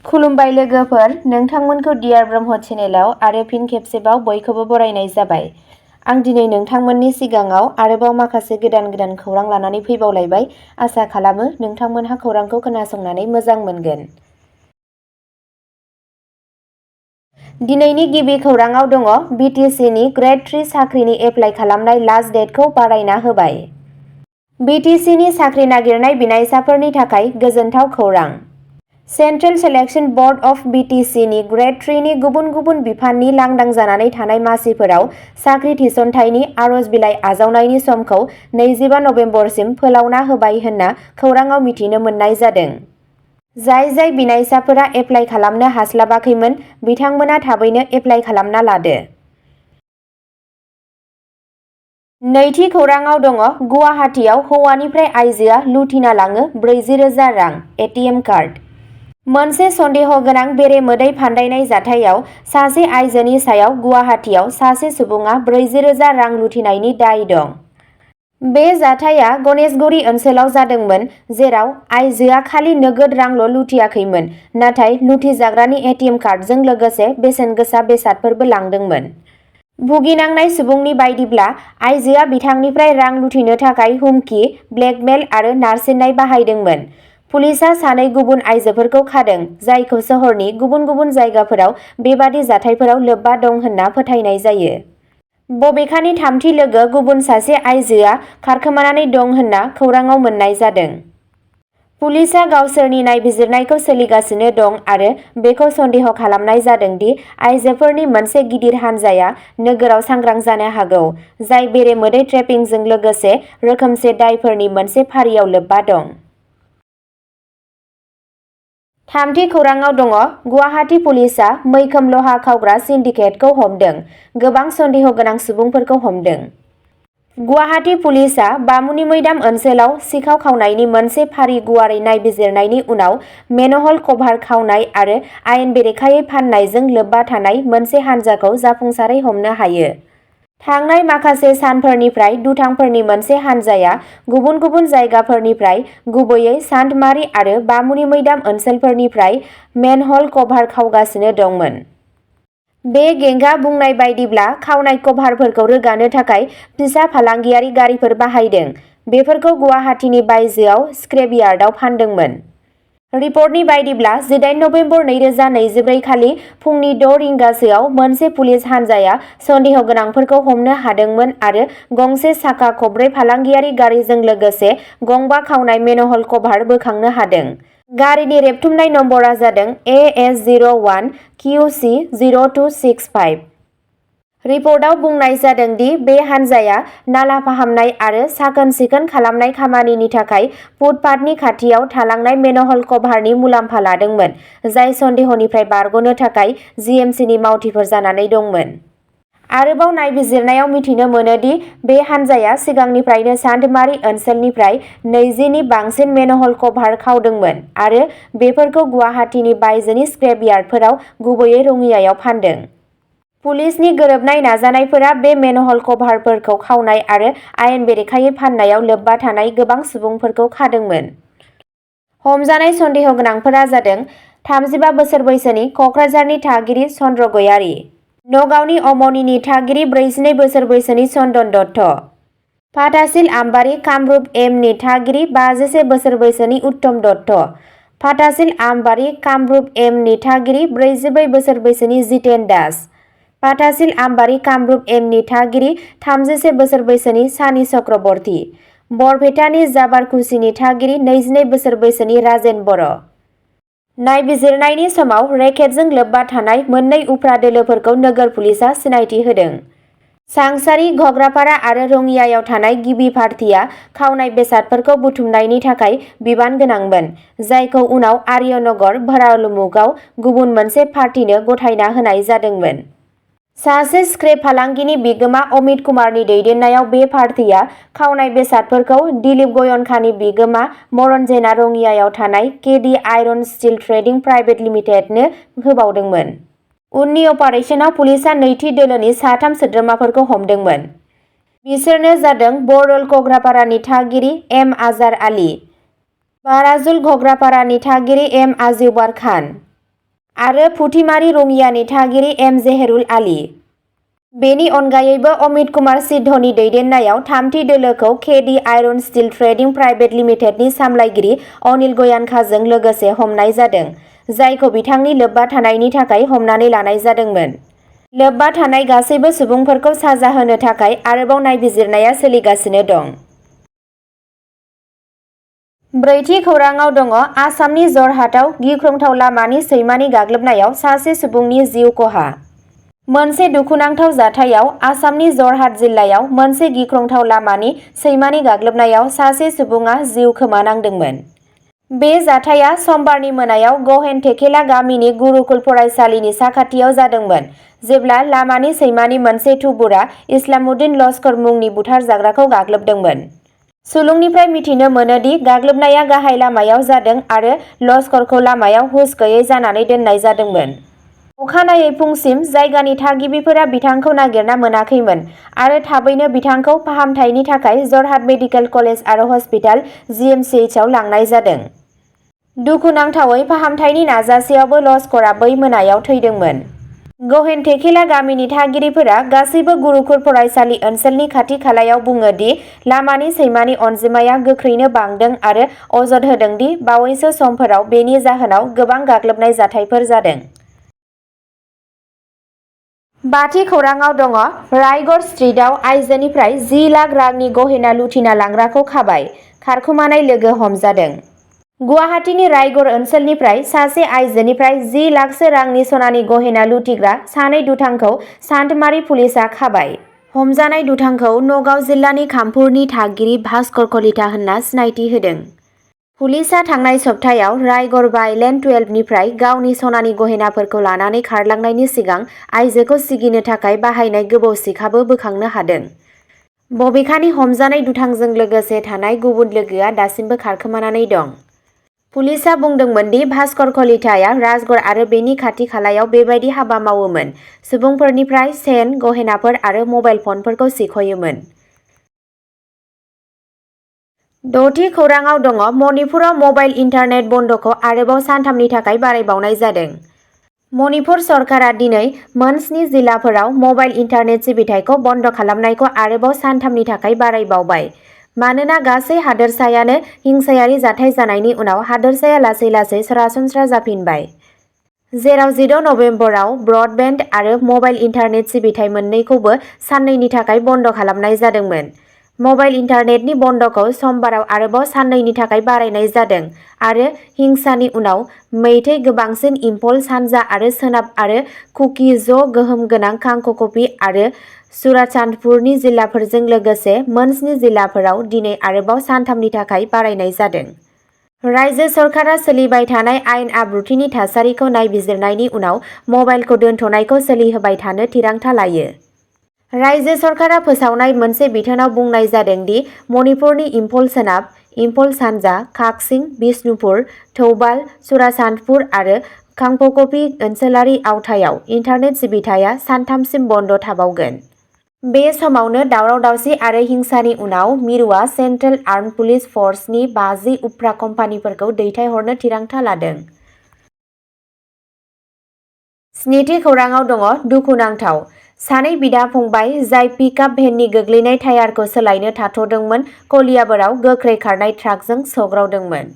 खुलुमबाय लोगोफोर, नोंथांमोनखौ डियार ब्रह्म चेनेलाव आरो फिन खेबसेबाव बयखौबो बरायनाय जाबाय। आं दिनै नोंथांमोननि सिगाङाव आरोबाव माखासे गोदान खौरां लानानै फैबावलायबाय। आसा खालामो नोंथांमोनहा खौरांखौ खोनासंनानै मोजां मोनगोन। दिनैनि गिबि खौराङाव दङ BTCनि ग्रेड 3 साख्रिनि एप्लाइ खालामनाय लास्ट डेटखौ बारायना होबाय। BTCनि साख्रि नागिरनाय बिनायसाफोरनि थाखाय गोजोनथाव खौरां। सेन्ट्रेल सिलेक्शन बर्ड अफ BTCनि ग्रेड 3 नि गुबुन गुबुन बिफाननि लांदां जानानै थानाय मासिफोराव साख्रि थिसनथायनि आर'ज बिलाइ आजावनायनि समखौ 25 नबेम्बरसिम फोलावना होबाय होनना खौराङाव मिथिनो मोननाय जादों। जाय बिनायसाफोरा एप्लाइ खालामनो हास्लाबाखैमोन बिथांमोना थाबैनो एप्लाइ खालामना लादो। नैथि खौराङाव दङ गुवाहाटीआव हौवानिफ्राय आइजोआ लुथिना लाङो 40,000 रां ATM कार्ड। मोनसे सन्देह गोनां बेरे-मोदै फान्दायनाय जाथायाव सासे आइजोनि सायाव गुवाहाटीआव सासे सुबुङा 40,000 रां लुथिनायनि दाय दं। बे जाथाया गणेशगुरी ओनसोलाव जादोंमोन, जेराव आइजोआ खालि नोगोद रांल' लुथियाखैमोन, नाथाय लुथिजाग्रानि ATM कार्डजों लोगोसे बेसेन गोसा बेसादफोरबो लांदोंमोन। भुगिनांनाय सुबुंनि बायदिब्ला आइजोआ बिथांनिफ्राय रां लुथिनो थाखाय हुमखि, ब्लेकमेल आरो नारसिननाय बाहायदोंमोन। पुलिसआ सानै गुबुन आइजोफोरखौ खादों, जायखौ सोहोरनि गुबुन गुबुन जायगाफोराव बेबादि जाथायफोराव लोब्बा दं होनना फोथायनाय जायो। बबेखानि थामथि लोगो गुबुन सासे आइजोआ खारखोमानानै दं होनना खौराङाव मोननाय जादों। पुलिसआ गावसोरनि नायबिजिरनायखौ सोलिगासिनो दं आरो बेखौ सन्देह खालामनाय जादों दि आइजोफोरनि मोनसे गिदिर हानजाया नोगोराव सांग्रां जानो हागौ, जाय बेरे-मोदै ट्रेपिंजों लोगोसे रोखोमसे दायफोरनि मोनसे फारियाव लोब्बा दं। थामथि खौराङाव दङ गुवाहाटी पुलिसआ मैखोम लहा खावग्रा सिन्डिकेटखौ हमदों, गोबां सन्देह गोनां सुबुंफोरखौ हमदों। गुवाहाटी पुलिसआ बामुनिमैदाम ओनसोलाव सिखाव खावनायनि मोनसे फारि गुवारै नायबिजिरनायनि उनाव मेनहल कभार खावनाय आरो आयेन बेरेखायै फाननायजों लोब्बा थानाय मोनसे हानजाखौ जाफुंसारै हमनो हायो। थांनाय माखासे सानफोरनिफ्राय दुथांफोरनि मोनसे हानजाया गुबुन गुबुन जायगाफोरनिफ्राय, गुबैयै चान्दमारी आरो बामुनिमैदाम ओनसोलफोरनिफ्राय मेनहल कभार खावगासिनो दंमोन। बे गेंगआ बुंनाय बायदिब्ला खावनाय कभारफोरखौ रोगानो थाखाय फिसा फालांगियारि गारिफोर बाहायदों। बेफोरखौ गुवाहाटीनि बायजोआव स्क्रेपयार्डआव फानदोंमोन। रिपर्टनि बायदिब्ला 18 नबेम्बर 2024 खालि फुंनि 6 रिंगासोआव मोनसे पुलिस हानजाया सन्देह गोनांफोरखौ हमनो हादोंमोन आरो गंसे साखा खबब्रै फालांगियारि गारिजों लोगोसे गंबा खावनाय मेनहल कभार बोखांनो हादों। गारिनि रेबथुमनाय नम्बरा जादों AS01QC0265। रिपर्टआव बुंनाय जादों दि बे हानजाया नाला फाहामनाय आरो साखोन-सिखोन खालामनाय खामानिनि थाखाय फुटपाथनि खाथियाव थालांनाय मेनहल कभारनि मुलाम्फा लादोंमोन, जाय सन्देहनिफ्राय बारग'नो थाखाय GMCनि मावथिफोर जानानै दंमोन। आरोबाव नायबिजिरनायाव मिथिनो मोनो दि बे हानजाया सिगांनिफ्रायनो चान्दमारी ओनसोलनिफ्राय 20 नि बांसिन मेनहल कभार खावदोंमोन आरो बेफोरखौ गुवाहाटीनि बायजोनि स्क्रेपयार्डफोराव, गुबैयै रङियायाव फानदों। पुलिसनि गोरोबनाय नाजानायफोरा बे मेनहल कभारफोरखौ खावनाय आरो आयेन बेरेखायै फाननायाव लोब्बा थानाय गोबां सुबुंफोरखौ खादोंमोन। हमजानाय सन्देह गोनांफोरा जादों 35 बोसोर बैसोनि क'क्राझारनि थागिरि चन्द्र गयारी, नगावनि अमनिनि थागिरि 44 बोसोर बैसोनि चन्दन दत्त, फाथासिल आम्बारि कामरुप एम नि थागिरि 51 बोसोर बैसोनि उत्तम दत्त, फाथासिल आम्बारि कामरुप एम नि थागिरि 44 बोसोर बैसोनि जितेन दास, फाथासिल आम्बारि कामरुप एम नि थागिरि 31 बोसोर बैसोनि सानी चक्रबर्ती, बरपेटानि जाबारकुसिनि थागिरि 22 बोसोर बैसोनि राजेन बर'। नायबिजिरनायनि समाव रेकेटजों लोब्बा थानाय मोननै उफ्रा दोलोफोरखौ नोगोर पुलिसआ सिनायथि होदों। सांसारि, घग्रापारा आरो रङियायाव थानाय गिबि पार्टिया खावनाय बेसादफोरखौ बुथुमनायनि थाखाय बिबान गोनांमोन, जायखौ उनाव आर्यनगर, भरालुमुगाव गुबुन मोनसे पार्टिनो गथायना होनाय जादोंमोन। सासे स्क्रेप फालांगिनि बिगोमा अमित कुमारनि दैदेननायाव बे पार्टिया खावनाय बेसादफोरखौ दिलीप गयनखानि बिगोमा मरनजेना रङियायाव थानाय KD iron steel trading private लिमिटेडनो होबावदोंमोन। उननि अपारेसनाव पुलिसआ नैथि दोलोनि साथाम सोद्रोमाफोरखौ हमदोंमोन। बिसोरनो जादों बरल घग्रापारानि थागिरि एम आजार आली, बाराजुल घग्रापारानि थागिरि एम आजिउबार खान, आरो फुथिमारि रङियानि थागिरि एम जेहेरुल आली। बेनि अनगायैबो अमित कुमार सिद्धनि दैदेननायाव थामथि दोलोखौ KD iron steel trading private लिमिटेडनि सामलायगिरि अनिल गयानखाजों लोगोसे हमनाय जादों, जायखौ बिथांनि लोब्बा थानायनि थाखाय हमनानै लानाय जादोंमोन। लोब्बा थानाय गासैबो सुबुंफोरखौ साजा होनो थाखाय आरोबाव नायबिजिरनाया सोलिगासिनो दं। ब्रैथि खौराङाव दङ आसामनि जरहाटआव गिख्रंथाव लामानि सैमानि गाग्लोबनायाव सासे सुबुंनि जिउ खहा। मोनसे दुखुनांथाव जाथायाव आसामनि जरहाट जिल्लायाव मोनसे गिख्रंथाव लामानि सैमानि गाग्लोबनायाव सासे सुबुङा जिउ खोमानांदोंमोन। बे जाथाया समबारनि मोनायाव गहेन-टेकेला गामिनि गुरुकुल फरायसालिनि साखाथियाव जादोंमोन, जेब्ला लामानि सैमानि मोनसे थुबुरआ इस्लामुद्दिन लस्कर मुंनि बुथारजाग्राखौ गाग्लोबदोंमोन। सुलुंनिफ्राय मिथिनो मोनो दि गाग्लोबनाया गाहाय लामायाव जादों आरो लस्करखौ लामायाव हुस गैयै जानानै दोननाय जादोंमोन। अखानायै फुंसिम जायगानि थागिबिफोरा बिथांखौ नागिरना मोनाखैमोन आरो थाबैनो बिथांखौ फाहामथायनि थाखाय जरहाट मेडिकेल कलेज आरो हस्पिटाल (जीएमसीएच) आव लांनाय जादों। दुखुनांथावै फाहामथायनि नाजासेयावबो लस्करआ बै मोनायाव थैदोंमोन। गहेन-टेकेला गामिनि थागिरिफोरा गासैबो गुरुकुल फरायसालि ओनसोलनि खाथि-खालायाव बुङो दि लामानि सैमानि अनजिमाया गोख्रैनो बांदों आरो अजद होदों दि बावैसो समफोराव बेनि जाहोनाव गोबां गाग्लोबनाय जाथायफोर जादों। बाथि खौराङाव दङ रायगढ़ स्ट्रीटआव आइजोनिफ्राय 10 लाख रांनि गहेना लुथिना लांग्राखौ खाबाय, खारखुमानाय लोगो हमजादों। गुवाहाटीनि रायगढ़ ओनसोलनिफ्राय सासे आइजोनिफ्राय 10 लाखसो रांनि सनानि गहेना लुथिग्रा सानै दुथांखौ सान्थमारि पुलिसआ खाबाय। हमजानाय दुथांखौ नगाव जिल्लानि खामपुरनि थागिरि भास्कर कलिता होनना सिनायथि होदों। पुलिसआ थांनाय सप्तायाव रायगढ़ बाय लेन 12 निफ्राय गावनि सनानि गहेनाफोरखौ लानानै खारलांनायनि सिगां आइजोखौ सिगिनो थाखाय बाहायनाय गोबौ सिखाबो बोखांनो हादों। बबेखानि हमजानाय दुथांजों लोगोसे थानाय गुबुन लोगोआ दासिमबो खारखोमानानै दं। पुलिसआ बुंदोंमोन दि भास्कर कलिताया राजगढ़ आरो बेनि खाथि-खालायाव बेबायदि हाबा मावोमोन, सुबुंफोरनिफ्राय चेन, गहेनाफोर आरो मबाइल फनफोरखौ सिख'योमोन। द'थि खौराङाव दङ मणिपुराव मबाइल इन्टारनेट बन्द'खौ आरोबाव सानथामनि थाखाय बारायबावनाय जादों। मणिपुर सरकारा दिनै मोन 7 जिल्लाफोराव मबाइल इन्टारनेट सिबिथायखौ बन्द' खालामनायखौ आरोबाव सानथामनि थाखाय बारायबावबाय, मानोना गासै हादोरसायानो हिंसायारि जाथाय जानायनि उनाव हादोरसाया लासै-लासै सरासनस्रा जाफिनबाय। जेराव 14 नबेम्बराव ब्रडबेन्ड आरो मबाइल इन्टारनेट सिबिथाय मोन्नैखौबो साननैनि थाखाय बन्द' खालामनाय जादोंमोन। मबाइल इन्टारनेटनि बन्द'खौ समबाराव आरोबाव साननैनि थाखाय बारायनाय जादों आरो हिंसानि उनाव मैथै गोबांसिन इम्फल सानजा आरो सोनाब आरो कुकी ज' गोहोम गोनां कांककपी आरो चुराचान्दपुरनि जिल्लाफोरजों लोगोसे मोन 7 जिल्लाफोराव दिनै आरोबाव सानथामनि थाखाय बारायनाय जादों। रायजो सरकारा सोलिबाय थानाय आयेन आब्रुथिनि थासारिखौ नायबिजिरनायनि उनाव मबाइलखौ दोनथ'नायखौ सोलिहोबाय थानो थिरांथा लायो। रायजो सरकारा फोसावनाय मोनसे बिथोनाव बुंनाय जादों दि मणिपुरनि इम्फल सोनाब, इम्फल सानजा, काक्सिं, बिष्णुपुर, थौबाल, चुराचान्दपुर आरो कांपकपी ओनसोलारि आवथायाव इन्टारनेट सिबिथाया सानथामसिम बन्द' थाबावगोन। बे समावनो दावराव-दावसि आरो हिंसानि उनाव मिरुआ सेन्ट्रेल आर्मड पुलिस फर्सनि 50 उफ्रा कम्पानिफोरखौ दैथायहरनो थिरांथा लादों। स्निथि खौराङाव दङ दुखुनांथाव, सानै बिदा-फंबाय जाय पिकआप भेननि गोग्लैनाय टायारखौ सोलायनो थाथ'दोंमोन कलियाबोराव गोख्रै खारनाय ट्राकजों सौग्रावदोंमोन।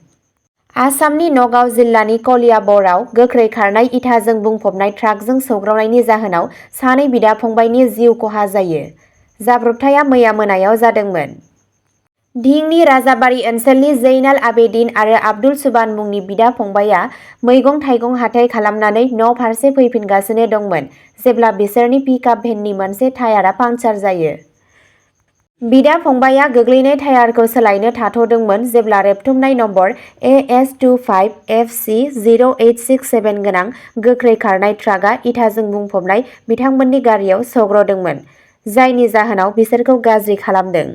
आसामनि नगाव जिल्लानि कलियाबरआव गोख्रै खारनाय इटाजों बुंफबनाय ट्राकजों सौग्रावनायनि जाहोनाव सानै बिदा-फंबायनि जिउ खहा जायो। जाब्रबथाया मैया मोनायाव जादोंमोन। धिंनि राजाबारि ओनसोलनि जैनाल आबेदिन आरो आब्दुल सुबान मुंनि बिदा-फंबायआ मैगं-थाइगं हाथाय खालामनानै न'फारसे फैफिनगासिनो दंमोन जेब्ला बिसोरनि पिकआप भेननि मोनसे टायारआ पांचार जायो। बिदा-फंबायआ गोग्लैनाय टायारखौ सोलायनो थाथ'दोंमोन जेब्ला रेबथुमनाय नम्बर AS25FC0867 गोनां गोख्रै खारनाय ट्राकआ इटाजों बुंफबनाय बिथांमोननि गारियाव सौग्रावदोंमोन, जायनि जाहोनाव बिसोरखौ गाज्रि खालामदों।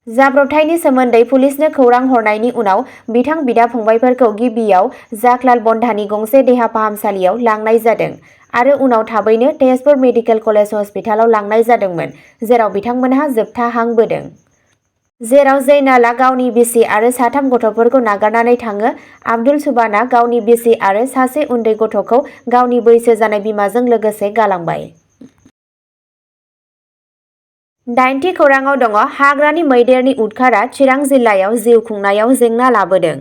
जाब्रबथायनि सोमोन्दै पुलिसनो खौरां हरनायनि उनाव बिदा-फंबायफोरखौ गिबियाव जाखलाल बन्धानि गंसे देहा फाहामसालियाव लांनाय जादों आरो उनाव थाबैनो तेजपुर मेडिकेल कलेज हस्पिटालाव लांनाय जादोंमोन, जेराव बिथांमोनहा जोबथा हां बोदों। जेराव जैनालआ गावनि बिसि आरो साथाम गथ'फोरखौ नागारनानै थाङो, आब्दुल सुबाना गावनि बिसि आरो सासे उन्दै गथ'खौ गावनि बैसो जानाय बिमाजों लोगोसे गालांबाय। 9थि खौराङाव दङ हाग्रानि मैदेरनि उदखारा चिरां जिल्लायाव जिउ खुंनायाव जेंना लाबोदों।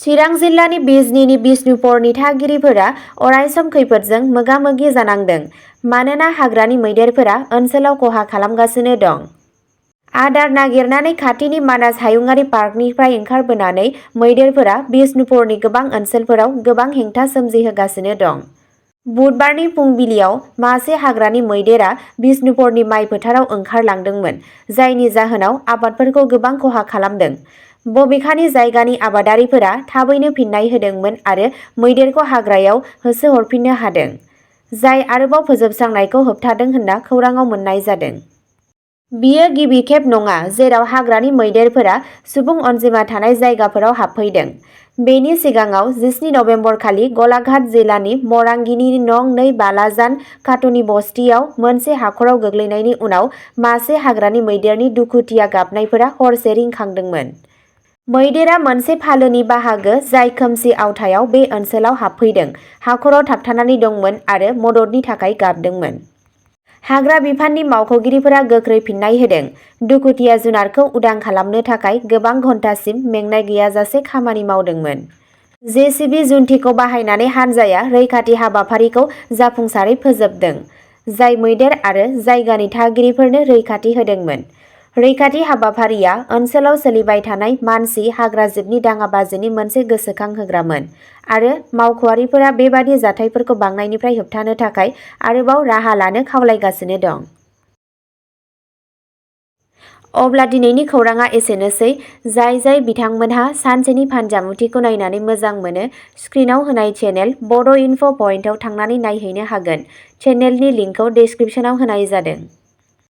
चिरां जिल्लानि बिजनीनि बिष्णुपुरनि थागिरिफोरा अरायसम खैफोदजों मोगा-मोगि जानांदों मानोना हाग्रानि मैदेरफोरा ओनसोलाव खहा खालामगासिनो दं। आदार नागिरनानै खाथिनि मानास हायुङारि पार्कनिफ्राय ओंखारबोनानै मैदेरफोरा बिष्णुपुरनि गोबां ओनसोलफोराव गोबां हेंथा सोमजिहोगासिनो दं। बुधबारनि फुंबिलियाव मासे हाग्रानि मैदेरा बिष्णुपुरनि माइ फोथाराव ओंखारलांदोंमोन, जायनि जाहोनाव आबादफोरखौ गोबां खहा खालामदों। बबेखानि जायगानि आबादारिफोरा थाबैनो फिननाय होदोंमोन आरो मैदेरखौ हाग्रायाव होसोहरफिननो हादों, जाय आरोबाव फोजोबस्रांनायखौ होबथादों होनना खौराङाव मोन्नाय जादों। बियो गिबि खेब नङा जेराव हाग्रानि मैदेरफोरा सुबुं अनजिमा थानाय जायगाफोराव हाबफैदों। बेनि सिगाङाव 17 नबेम्बर खालि गलाघाट जिल्लानि मरांगीनि नं 2 बालाजान काट'नि बस्तियाव मोनसे हाखराव गोग्लैनायनि उनाव मासे हाग्रानि मैदेरनि दुखुथिया गाबनायफोरा हरसे रिंखांदोंमोन। मैदेरा मोनसे फालोनि बाहागो जाय खोमसि आवथायाव बे ओनसोलाव हाबफैदों, हाखराव थाबथानानै दंमोन आरो मददनि थाखाय गाबदोंमोन। हाग्रा बिफाननि मावख'गिरिफोरा गोख्रै फिननाय होदों। दुखुथिया जुनारखौ उदां खालामनो थाखाय गोबां घन्टासिम मेंनाय गैयाजासे खामानि मावदोंमोन। जेसिबि जुन्थिखौ बाहायनानै हानजाया रैखाथि हाबाफारिखौ जाफुंसारै फोजोबदों, जाय मैदेर आरो जायगानि थागिरिफोरनो रैखाथि होदोंमोन। रैखाथि हाबाफारिया ओनसोलाव सोलिबाय थानाय मानसि हाग्रा जिबनि दाङाबाजिनि मोनसे गोसोखांहोग्रामोन आरो मावख'आरिफोरा बेबादि जाथायफोरखौ बांनायनिफ्राय होबथानो थाखाय आरोबाव राहा लानो खावलायगासिनो दं। अब्ला दिनैनि खौराङा एसेनोसै। जाय बिथांमोनहा सानसेनि फानजामुथिखौ नायनानै मोजां मोनो, स्क्रिनाव होनाय चेनेल बड' इनफ' पइन्टआव थांनानै नायहैनो हागोन। चेनेलनि लिंकखौ डिस्क्रिप्शनाव होनाय जादों।